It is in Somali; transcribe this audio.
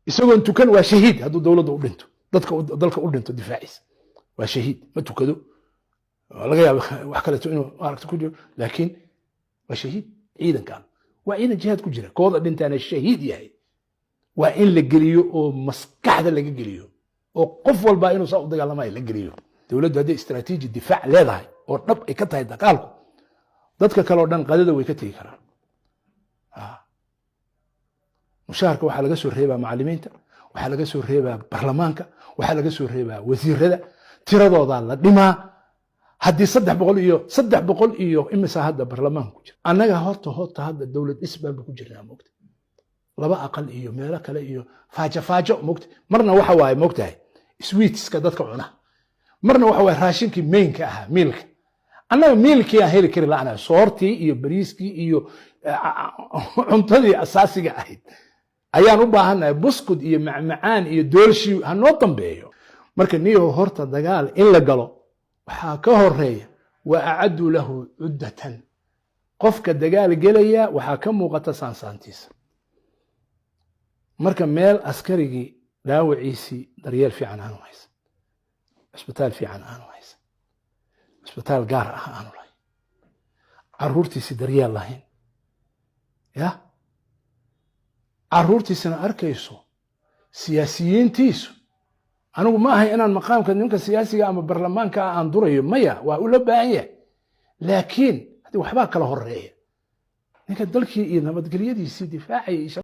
Isagoon tukan waa shahiid. Hadduu dowladda u dhinto, dadka dalka u dhinto difaaciisa, waa shahiid. Ma tukado, laga yaaba wax kaleeto inuu aragto ku jiro, laakiin waa shahiid. Ciidankan waa ciidan jihaad ku jira, kooda dhintaana shahiid yahay. Waa in la geliyo oo maskaxda laga geliyo oo qof walba inuu saa u dagaalamayo la geliyo. Dowladdu hadday istaraatiiji difaac leedahay oo dhab ay ka tahay dagaalku, dadka kale oo dhan qadada way ka tegi karaan. Mushaharka waxaa laga soo reebaa macallimiinta, waxaa laga soo reebaa baarlamaanka, waxaa laga soo reebaa wasiirada, tiradoodaa la dhimaa. Haddii 300 iyo 300 iyo imisa hadda baarlamaanka ku jira, annaga horta hadda dowlad dhis baanba ku jirnaa, moogta, laba aqal iyo meelo kale iyo faajo faajo, moogta. Marna waxa waaye, moogtahay, sweetska dadka cuna, marna waxa waaye raashinkii mainka ahaa, mealka. Annaga mealkii aan heli kari la'ana, soortii iyo bariiskii iyo cuntadii asaasiga ahayd ayaan u baahannahay. Buskud iyo macmacaan iyo doolshii ha noo dambeeyo. Marka niyo horta dagaal in la galo waxaa ka horeeya wa acadduu lahu cuddatan. Qofka dagaal gelaya waxaa ka muuqata saansaantiisa. Marka meel askarigii dhaawaciisii daryeel fiican aanu haysan, cisbitaal fiican aanu haysan, cisbitaal gaar ah aanu lahayn, caruurtiisii daryeel lahayn, ya caruurtiisana arkayso siyaasiyiintiisu. Anigu ma ahay inaan maqaamka ninka siyaasiga ama baarlamaanka ah aan durayo, maya, waa ula baahan yahay, laakiin haddii waxbaa kala horeeya, ninka dalkii iyo nabadgelyadiisii difaacaya.